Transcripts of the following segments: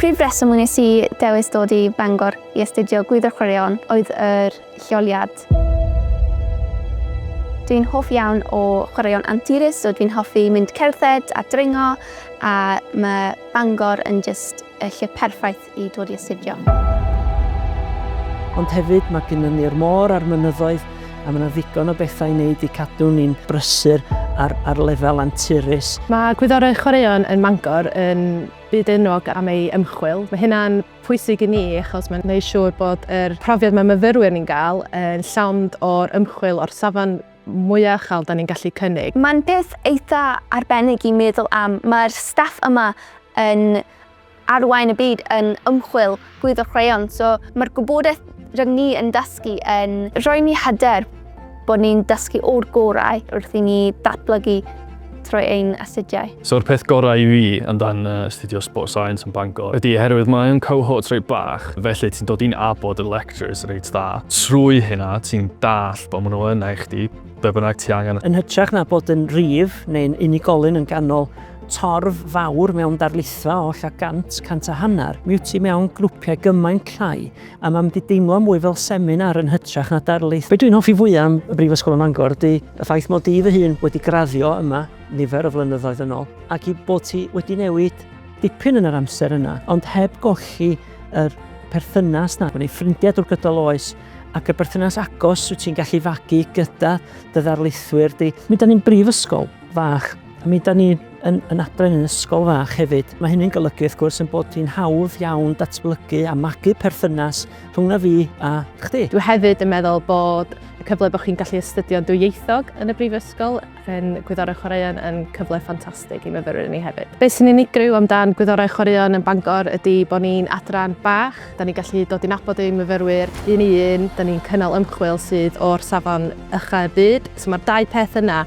prif reswm wnes i dewis dod i Bangor i astudio Gwyddor Chwaraeon oedd yr lleoliad. Dwi'n hoff iawn o chwaraeon anturus, so dwi'n hoffi mynd cerdded a dringo, a mae Bangor yn jyst y lle perffaith i dod i astudio. Ond hefyd mae gennym ni'r môr a'r mynyddoedd a mae yna ddigon o bethau i wneud i cadw ni'n brysur ar, ar lefel anturus. Mae Gwyddorau Chwaraeon yn Mangor yn byd enwog am ei ymchwil. Mae hynna'n pwysig i ni achos mae'n gwneud siŵr bod yr profiad mae myfyrwyr ni'n gael yn llawn o'r ymchwil o'r safon mwyaf uchel da ni'n gallu cynnig. Mae'n peth eitha arbennig i meddwl am. Mae'r staff yma yn arwain y byd yn ymchwil gwyddor chwaraeon, so mae'r gwybodaeth rydyn ni yn dysgu yn rhoi ni hyder bod ni'n dysgu o'r gorau wrth i ni ddatblygu trwy ein astudiau. So'r peth gorau i fi amdan astudio Sport Science yn Bangor ydy oherwydd mae o'n cohort reit bach, felly ti'n dod i nabod y lecturers reit dda. Trwy hynna, ti'n dallt bod maen nhw yna i chdi, be bynnag ti angen. Yn hytrach na bod yn rif neu'n unigolyn yn ganol torf fawr mewn darlithfa o ella gant, 150, mi wyt ti mewn grwpiau gymaint llai a mae'n mynd i deimlo mwy fel seminar yn hytrach na darlith. Be dwi'n hoffi fwyaf am y Brifysgol ym Mangor ydy y ffaith mod i fy hun wedi graddio yma nifer o flynyddoedd yn ôl ac i bod ti wedi newid dipyn yn yr amser yna, ond heb golli yr perthynas 'na, gwneud ffrindiau drwy gydol oes ac y berthynas agos wyt ti'n gallu fagu gyda dy ddarlithwyr di. Mi 'dan ni'n brifysgol fach a mi 'dan ni yn, yn adran yn ysgol fach hefyd. Mae hynny'n golygu wrth gwrs yn bod hi'n hawdd iawn datblygu a magu perthynas rhwng na fi a chdi. Dwi hefyd yn meddwl bod y cyfle bod chi'n gallu astudio'n dwyieithog yn y brifysgol yn Gwyddorau Chwaraeon yn cyfle ffantastig i myfyrwyr ni hefyd. Be sy'n unigryw amdan Gwyddorau Chwaraeon yn Bangor ydy bod ni'n adran bach, da ni'n gallu dod i nabod ein myfyrwyr un i un, da ni'n cynnal ymchwil sydd o'r safon ucha y byd, so mae'r dau peth yna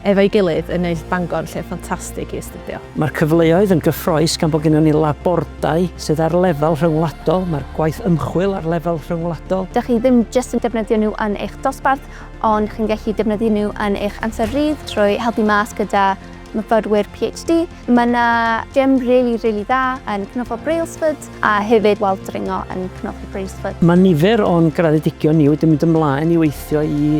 efo'i gilydd yn wneud Bangor yn lle ffantastig i astudio. Mae'r cyfleoedd yn gyffrous gan bod gennym ni labordai sydd ar lefel rhyngwladol, mae'r gwaith ymchwil ar lefel rhyngwladol. Dych chi ddim jyst yn defnyddio nhw yn eich dosbarth, ond chi'n gallu defnyddio nhw yn eich amser rhydd trwy helpu mas gyda myfyrwyr PhD. Mae yna gym rili, rili dda yn Canolfan Brailsford a hefyd wal dringo yn Canolfan Brailsford. Mae nifer o'n graddedigion ni wedi mynd ymlaen i weithio i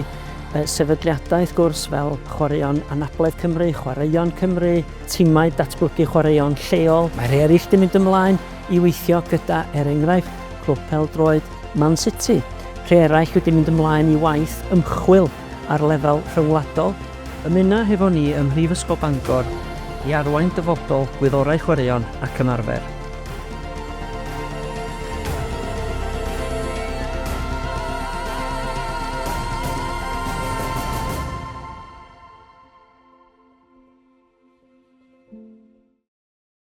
sefydliadau wrth gwrs fel Chwaraeon Anabledd Cymru, Chwaraeon Cymru, timau datblygu chwaraeon lleol. Mae rhai eraill wedi mynd ymlaen i weithio gyda, er enghraifft, Clwb Pêl-droed Man City. Rhai eraill wedi mynd ymlaen i waith ymchwil ar lefel rhyngwladol. Ymuna hefo ni ym Mhrifysgol Bangor i arwain dyfodol gwyddorau chwaraeon ac ymarfer.